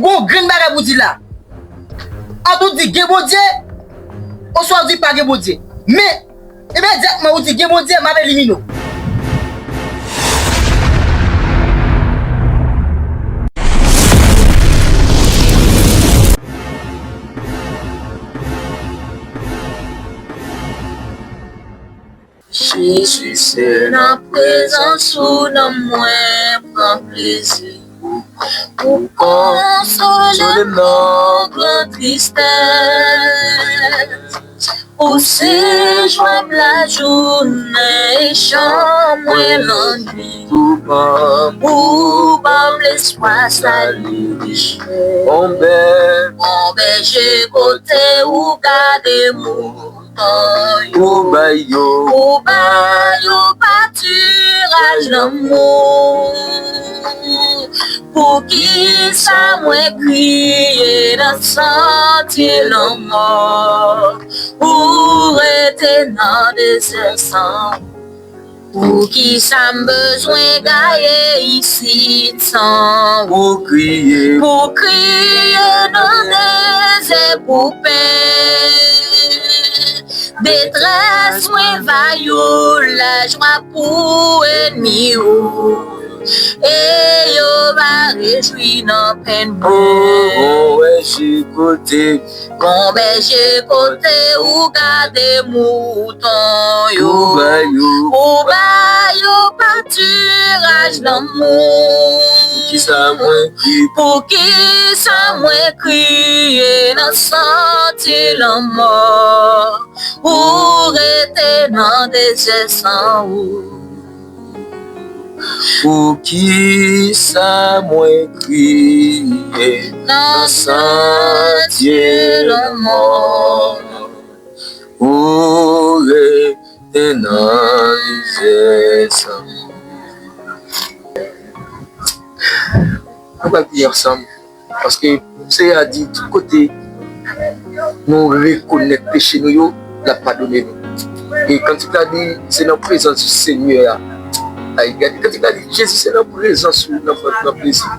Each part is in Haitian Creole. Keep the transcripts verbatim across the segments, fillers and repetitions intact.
Gon grenn bagay pou di la. Ant ou di gen Bondye, oswa ou di pa gen Bondye. Men, imedyatman ou di gen Bondye, m ap elimine w. Jezi, se nan prezans ou nanm mwen pran plezi. Ou konsole m nan gran tristès. Ou se jwa m lajounen e chan mwen lannwit. Ou ban m, ou ban m lespwa sali richès. Bon bèje kote ou gade mou. Ou bay yo, ou bay yo patiraj lanmou. Poukisa mwen kriye nan santi lanmò? Ou rete nan dezè san ou. Poukisa m bezwen gaye isit san ou? Pou kriye, pou kriye nan dezè pou pen. Detrès mwen va yon lajwa pou ènmi ou. E yo va rejwi nan penn mwen. Gon bèje kote, gon bèje kote ou gade mouton yo. Ou ba yo, ou ba yo patiraj lanmou. Poukisa mwen kriye? Poukisa mwen kriye nan santi lanmò? Ou rete nan dezè san ou. Poukisa mwen kriye nan santye lanmò? Ou rete nan dezè san ou. Nou pral priye ansanm. Paske Seyè a di, tout kote nou rekonèt peche nou yo, l ap padone nou. E kantik la di, se nan prezans Senyè a. Ay, gade, kantik la di, Jezi, se nan prezans ou, nan, nan plezi.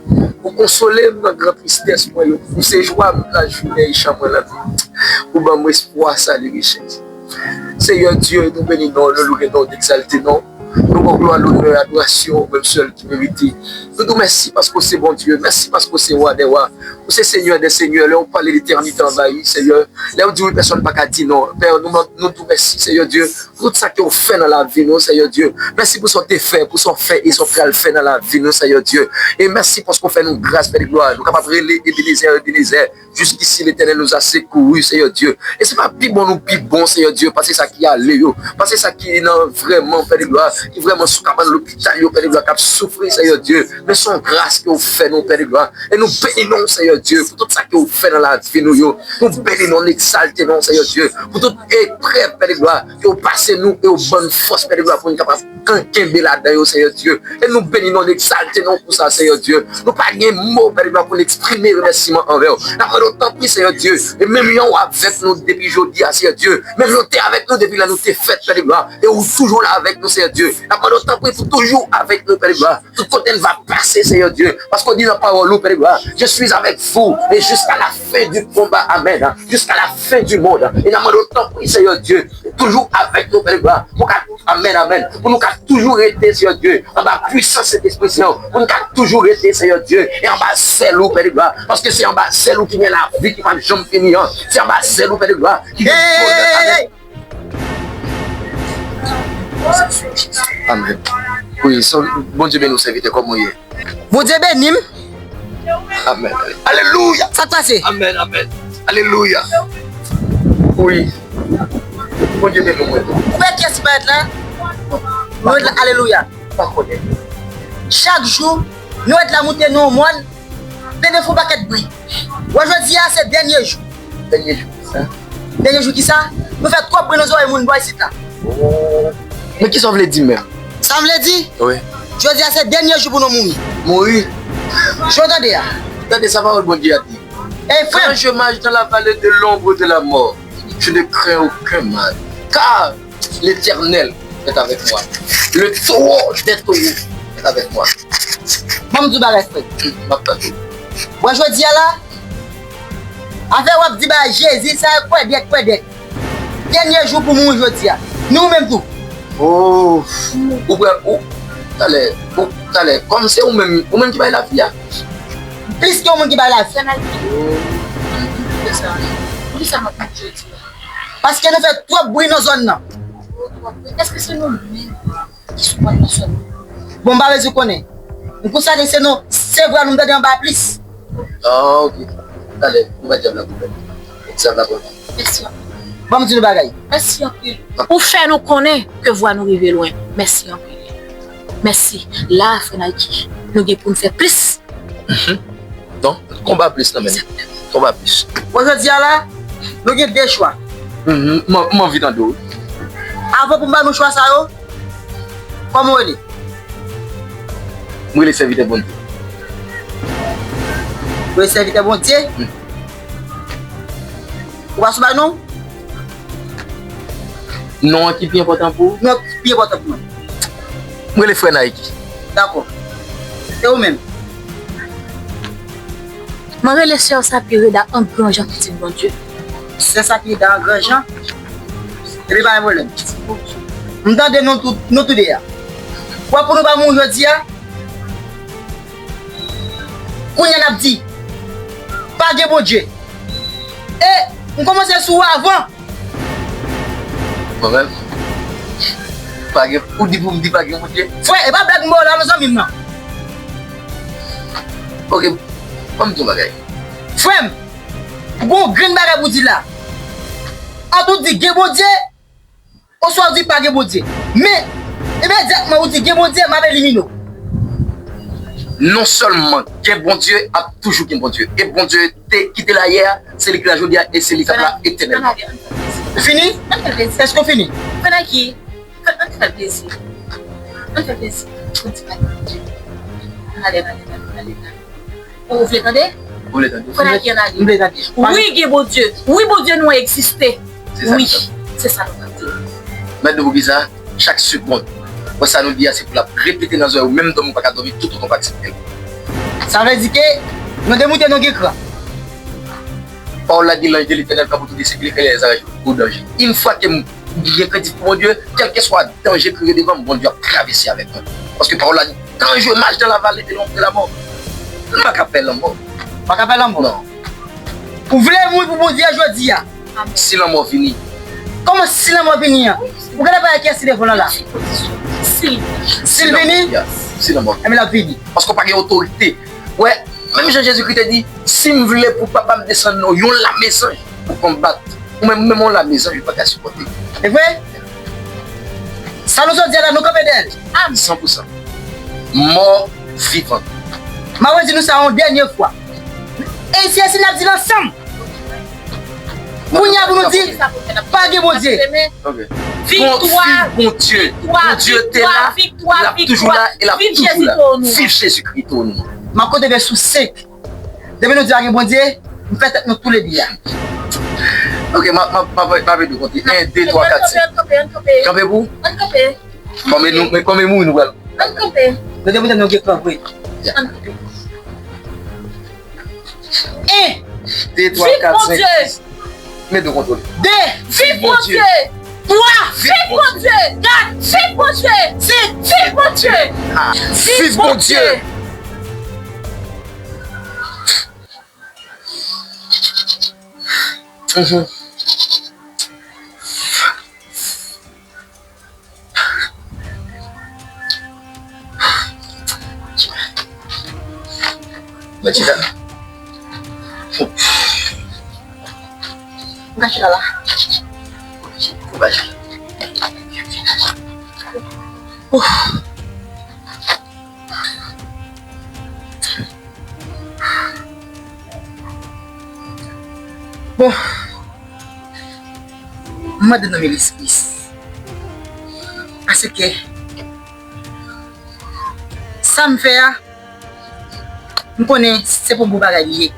Ou konsole m nan gran tristès mwen yo. Ou se jwa m lajounen e chan mwen lannwit. Ou ban m espwa sali richès. Seyè Dye, nou beni non, nou louwe non, nou egzalte non. Nou ba w glwa, lonè, adorasyon, ou menm sèl ki merite. Nou di w mèsi paske w se Bondye, mèsi paske w se Wa dè wa, ou se Senyè dè senyè. Lè w pale, letènite anvayi, Seyè. Lè w di wi, pèsonn pa ka di non. Pè, nou, nou di w mèsi, Seyè Dye, pou tout sa ke w fè nan lavi nou, Seyè Dye. Mèsi pou sa w te fè, pou sa w fè e sa w pral fè nan lavi nou, Seyè Dye. E mèsi paske w fè nou gras, Pè de glwa. Nou kapab rele Ebenezè, Ebenezè. Jusqu'ici, l'Éternel nous a secourus, Seyè Dye. E se pa pi bon nou pi bon, Seyè Dye, pase sa ki ale yo, pase sa ki nan vrèman, Pè de glwa, ki vrèman sou kabann lopital yo, Pè de glwa, k ap soufri, Seyè Dye. Men se yon gras ke w fè nou, Pè de glwa. E nou beni non w, Seyè Dye, pou tout sa ke w fè nan lavi nou yo. Nou beni non w, n egzalte non w, Seyè Dye, pou tout eprèv, Pè de glwa, ke w pase nou e w ban n fòs, Pè de glwa, pou n kapab kan kenbe ladan yo, Seyè Dye. E nou beni non w, n egzalte non w pou sa, Seyè Dye. Nou pa gen mo, Pè de glwa, pou n eksprime remèsiman anvè w. N ap mande w, tanpri, Seyè Dye, e menm jan w avèk nou depi jodi a, Seyè Dye, menm jan w te avèk nou depi lè nou te fèt, Pè de glwa, e ou toujou la avèk nou, Seyè Dye. N ap mande w, tanpri, pou toujou avèk nou, Pè de glwa, tout kote n va pase, Seyè Dye, paske w di nan pawòl ou, Pè de glwa, je suis avec vous et jusqu'à la fin du combat. Amèn. Jusqu'à la fin du monde. E n ap mande w, tanpri, Seyè Dye, toujou avèk nou, Pè de glwa, pou ka Amèn, amèn. Pou nou ka toujou rete, Seyè Dye, anba pwisans Sentespri Sen an. Pou nou ka toujou rete, Seyè Dye, e anba zèl ou, Pè de glwa. Paske se anba zèl ou ki gen lavi ki p ap janm fini an. Se anba zèl ou, Pè de glwa, ki gen bonè. Amèn. Wi, Bondye beni w, sèvitè, kòman w ye? Bondye beni m. Amèn. Alelouya. Sa k pase? Amèn, amèn. Alelouya. Wi. Bondye beni w, mwen. Ou wè kiyès ki parèt la? Nou ret la, alelouya. Pa konnen. Chak jou, nou ret la moute nan yon mòn, plede fè yon pakèt bri. Wè, jodi a, se dènye jou. Dènye jou, sa? Dènye jou kisa? Nou fè twòp bri nan zòrèy moun bò isit la. Oh. Men kisa w vle di menm? Sa m vle di? Wi. Jodi a se dènye jou pou nou mouri. Mouri? Jan w tande a. Tande sa pawòl Bondye a di. Ey, frè m. Quand je marche dans la vallée de l'ombre de la mort, je ne crains aucun mal, car l'Éternel est avec moi. Le taureau des taureaux est avec moi. Ban m di w bagay, frè m. M ap tande w. Bon, jodi a la, afè w ap di bagay Jezi, sa e kwèdèk, kwèdèk. Dènye jou pou mouri jodi a. Ni ou menm tou. Oh, ou pran, ou, talè, ou, talè, kòm se ou menm, ou menm ki bay lavi a. Plis ke yon moun ki bay lavi. Sa n al di. Poukisa, poukisa m ap mouri jodi a? Paske nou fè twòp bri nan zòn nan. Èske se nou menm ki sou pòt nan zòn nan? Bon, m pa bezwen konnen. M konstate se nou, se vwa nou m tande anba plis. Ah, ok. Talè, nou va djab la pou fè. Djab la pou fè. Mèsi anpil. Ban m di nou bagay. Mèsi anpil. Ou fè nou konnen ke vwa nou rive lwen. Mèsi anpil. Mèsi. La, frè Nike, nou gen pou n fè plis. Mhm. Donk, konba plis nan men nou. Konba plis. Bon, jodi a la, nou gen de chwa. Mhm. M, m anvi tande w. Avan pou m ba nou chwa sa yo, kòman w rele? M rele sèvitè Bondye. Ou rele sèvitè Bondye? Hmm. Ou pa sou bay non? Non an ki pi enpòtan pou ou? Non ki pi enpòtan pou mwen. M rele frè Nike. Dakò. E ou menm? Mwen rele sè Sapirida an Gran Jan, pitit Bondye. Sè Sapirida an Gran Jan? Epi pa gen pwoblèm. M tande nou tou, nou tou de a. Wè pou nou pa mouri jodi a? Kounye a n ap di, pa gen Bondye. E m kòmanse sou ou avan. Mwen menm? Pa gen, ou di pou m di pa gen Bondye? Frè, e pa blag m ba w la non, zanmi m nan. Ok, ban m di yon bagay. Frè m, ou gon grenn bagay pou di la. Ant ou di gen Bondye, oswa ou di pa gen Bondye. Men, imedyatman ou di gen Bondye, m ap elimine w. Non sèlman gen Bondye, ap toujou gen Bondye. E Bondye te, ki te la yè a, se li ki la jodi a, e se li k ap la etènèlman. Ou fini? Èske w fini? Fè Nike, fè, ann fè l plezi. Ann fè l plezi. Ann di pa gen Bondye. Ann ale, ann ale, ann ale, ann ale. Ou vle tande? Ou vle tande? Fè Nike, ann ale. M vle tande. Wi, gen Bondye. Wi, Bondye nou an egziste. Wi, se sa nou tande. Mèt di w poukisa? Chak segonn. Bon, sa nou di a, se pou l ap repete nan zòrèy ou, menm dòmi ou pa ka dòmi, toutotan w pa aksepte l. Sa vle di ke nou demoute, nou gen kran. Pawòl la di, l'ange de l'Éternel campe autour de ceux qui le craignent et les arrache au danger. Yon fwa ke m gen kredi pou Bondye, kèlkeswa danje ki rive devan m, Bondye ap travèse avèk mwen. Paske pawòl la di, quand je marche dans la vallée de l'ombre de la mort, m pa ka pè lanmò. Pa ka pè lanmò? Non. Ou vle mouri pou Bondye jodi a? Si lanmò vini. Kòman si lanmò vini an? Ou genlè pa wè kiyès ki devan w la? Si l vini? Si lanmò vini. Enben l ap vini. Paske w pa gen otorite. Wè, menm jan Jezikri te di, si m vle pou papa m desann nan yon lame zanj pou konbat, ou menm, menm yon lame zanj ou pa ka sipòte. Se vre? Sa nou sot di a la, nou kanpe dèyè l. San pou san. Mò vivan. M ap redi nou sa yon dènye fwa. E si, e si n ap di l ansanm. Kounye a pou nou di, pa gen Bondye. Ok. Viktwa, viktwa, viktwa, viktwa, viv Jezi Kris pou nou. Viv Jezikri pou nou. M ap konte sou senk. Depi nou di pa gen Bondye, m fè tèt nou toulede a. Ok, m ap, m ap, m ap, m ap ede w konte. En, de, twa, kat, senk. Ann kanpe, ann kanpe, ann kanpe. Kanpe pou? Ann kanpe. Kòm e nou, men kòm e mouri nou pral. Ann kanpe. Nou te pou tande nou gen kran vre. Ann kanpe. En. De, twa, kat, senk, sis. Mete w kontwole. De. Viv Bondye. Twa. Viv Bondye. Kat. Viv Bondye. Senk. Viv Bondye. Viv Bondye. Mhm. Mwen chita. Mwen chita la. Mwen chita. Bon, m mande nan men Lespri, paske sa m fè a, m konnen se pou bon bagay li ye.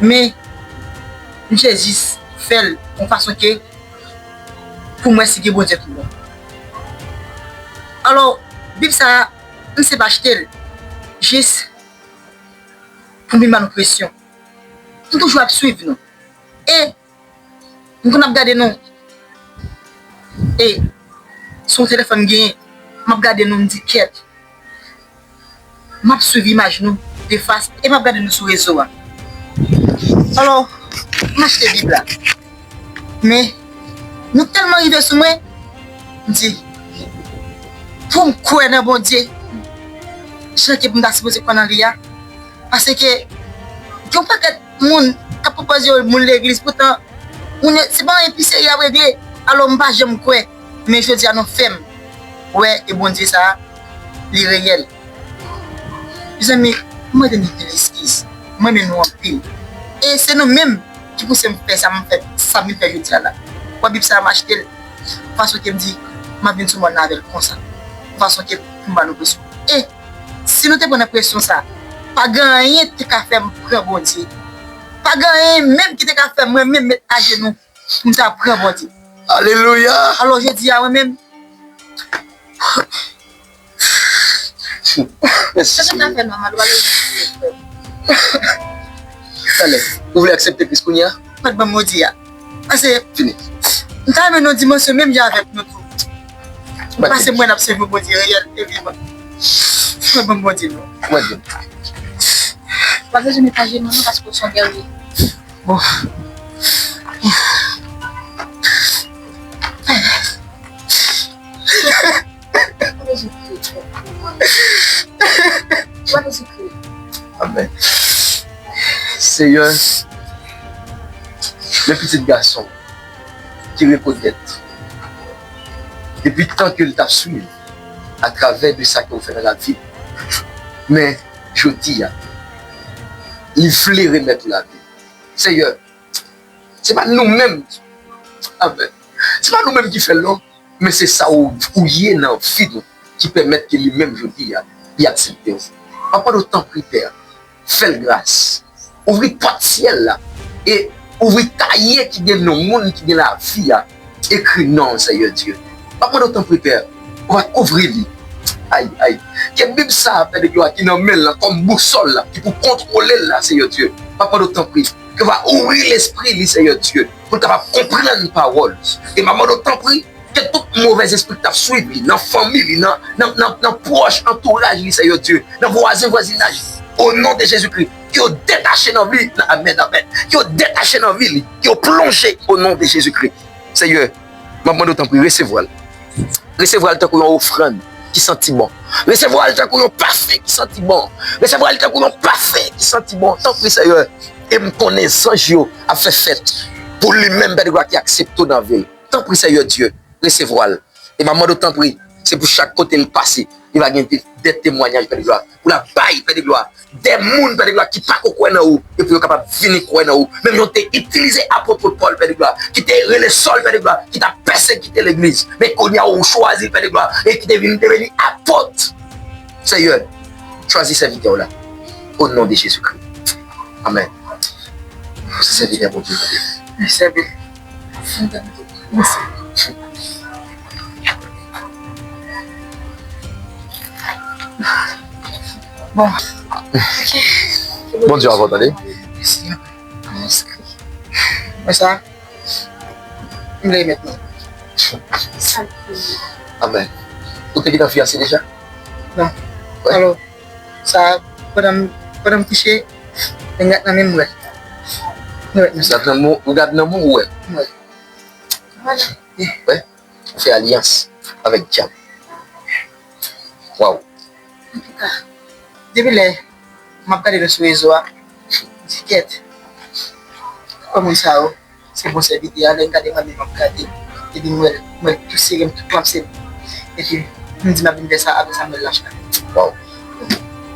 Men, m chèche jis fè l yon fason ke pou m wè si gen Bondye tou bon. Alò, Bib sa a, m se pa achte l. Jis, pou m vin ba nou presyon. M toujou ap swiv nou. E m konn ap gade nou. E se yon telefòn m genyen, m ap gade nou, m di kèt. M ap swiv imaj nou de fas e m ap gade nou sou rezo a. Alò, m achte Bib la. Men, nou tèlman rive sou mwen, m di, pou m kwè nan Bondye, jan ke m ta sipoze kwè nan li a, paske gen yon pakèt moun k ap pwopoze yo moun legliz, poutan moun yo, se pa anyen pi serye y ap regle. Alò, m pa janm kwè, men jodi a nou fè m wè e Bondye sa a, li reyèl. Mezanmi, m mande nou anpil eskiz. M renmen nou anpil. E se nou menm ki pouse m fè sa m fè, sa m vin fè jodi a la. Wè Bib sa a, m achte l. Fason ke m di, m ap vin sou mòn nan avè l konsa. Fason ke pou m ba nou presyon. E si nou te pran nan presyon sa, pa gen anyen ki te ka fè m pran Bondye. Pa gen anyen menm ki te ka fè mwen menm met ajenou pou m ta pran Bondye. Alelouya! Alò, jodi a, mwen menm, Sa se ta fè nòmal, w ale. Talè, ou vle aksepte Kris kounye a? Mèt ban m modi a. Pase, fini. M ta renmen nan dimansyon menm jan avèk nou tou. Pase mwen ap sèvi Bondye reyèl e vivan. Mèt ban m modi nou. Mèt ban m. Pa bezwen met ajenou non, paske w se yon gèrye. Bon. Amèn. Seyè, men pitit gason ki rekonèt depi tan ke l t ap swiv atravè de sa ke w fè nan lavi l. Men jodi a, li vle remèt ou lavi l. Seyè, se pa nou menm, amèn, se pa nou menm ki fè l non, men se sa ou, ou ye nan vi nou ki pèmèt ke li menm jodi a, li aksepte w. M ap mande w tanpri, Pè, fè l gras. Ouvri pòt syèl la e ouvri kaye ki gen non moun ki gen lavi a. Ekri non, Seyè Dye. M ap mande w tanpri, Pè, w va kouvri li. Ay, ay. Ke Bib sa a, Pè de glwa, ki nan men l lan kòm bousòl la, ki pou kontwole l la, Seyè Dye. M ap mande w tanpri, ke w va ouvri lespri li, Seyè Dye, pou l kapab konprann pawòl. E m ap mande w tanpri, ke tout movèz espri k t ap swiv li, nan fanmi li, nan, nan, nan, nan pwòch antouraj li, Seyè Dye, nan vwazen vwazinaj li, o non de Jezikri, ke yo detache nan vi, amèn, amèn, ke yo detache nan vi li, ke yo plonje, o non de Jezikri. Seyè, m ap mande w tanpri, resevwa l. Resevwa l tankou yon ofrann ki santi bon. Resevwa l tankou yon pafen ki santi bon. Resevwa l tankou yon pafen ki santi bon. Tanpri, Seyè. E m konnen zanj yo ap fè fèt pou li menm, Pè de glwa, ki aksepte w nan vi l. Tanpri, Seyè Dye, resevwa l. E m ap mande w, tanpri, se pou chak kote l pase, li va gen de, de temwayaj, Pè de glwa, pou l ap bay, Pè de glwa, de moun, Pè de glwa, ki pako kwè nan ou, e pou yo kapab vini kwè nan ou. Menm jan w te itilize apot Pòl, Pè de glwa, ki te rele Sòl, Pè de glwa, ki t ap pèsekite legliz. Men kounye a, ou chwazi l, Pè de glwa, e ki te vin deveni apot. Seyè, chwazi sèvitè w la. O non de Jezikri. Amèn. Sèvitè Bondye. Sèvitè. Bon. Bondye avè w, tande. Mèsi. Mèsi. Mwen sa, m vle met nou. Amèn. Ou te gentan fiyanse deja? Non. Alò, sa, pandan m, pandan m kouche, m gad nan men m wè. M wè nan sa. Gad nan men w, ou gad nan men w wè. M wè. Vwala. Wè. Ou fè alyans avèk dyab. Waw. Antouka, depi lè m ap gade nou sou rezo a, m di kèt. Kòman sa yo? Se bon sèvitè a, lè m gade mwen menm m ap gade. Epi m wè, m wè l tou sere m, tou klamse m. Epi m di m ap vin fè sa, apre sa m wè l lach la. Waw.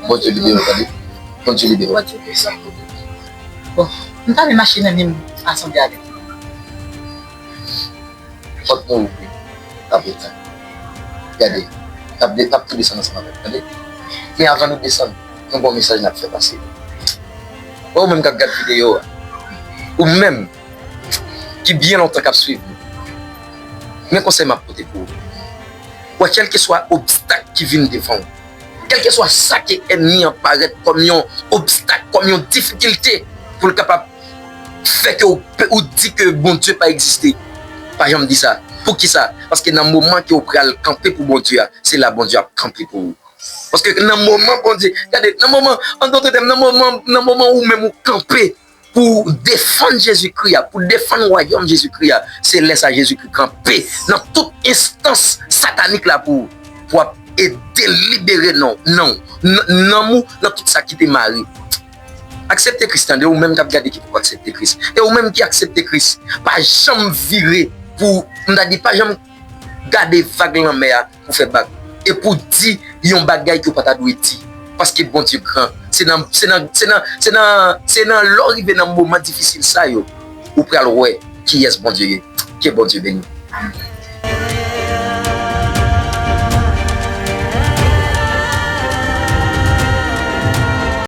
Bondye libere w, tande. Bondye libere w. Bondye libere w. Bon, m ta vle mache nan menm asanble avèk ou. Pòt mwen ouvri, n ap retann. Gade, n ap de-, n ap tou desann ansanm avèk, tande? Men avan nou desann, nou gen yon mesaj n ap fè pase. Wè, ou menm k ap gad videyo a, ou menm ki byen lontan k ap swiv nou, men konsèy m ap pote pou ou. Wè, kèlkeswa obstak ki vin devan w, Kèlkeswa sa ke ènmi an parèt kòm yon obstak, kòm yon difikilte pou l kapab fè ke ou, ou di ke Bondye pa egziste. Pa janm di sa. Poukisa? Paske nan moman ke ou pral kanpe pou Bondye a, se la Bondye ap kanpe pou ou. Paske nan moman Bondye, gade, nan moman, an dòt tèm, nan moman, nan moman ou menm ou kanpe pou defann Jezikri a, pou defann wayòm Jezikri a, se lè sa Jezikri kanpe nan tout enstans satanik la pou, pou ap ede libere non, non, nanm ou nan tout sa ki te mare. Aksepte Kris, tande, ou menm k ap gade ki poko aksepte Kris. E ou menm ki aksepte Kris, pa janm vire pou, m ta di, pa janm gade vag lanmè a pou fè bak. E pou di yon bagay ke w pa ta dwe di. Paske Bondye gran. Se nan, se nan, se nan, se nan, se nan lè w rive nan moman difisil sa yo, ou pral wè kiyès Bondye ye. Ke Bondye beni.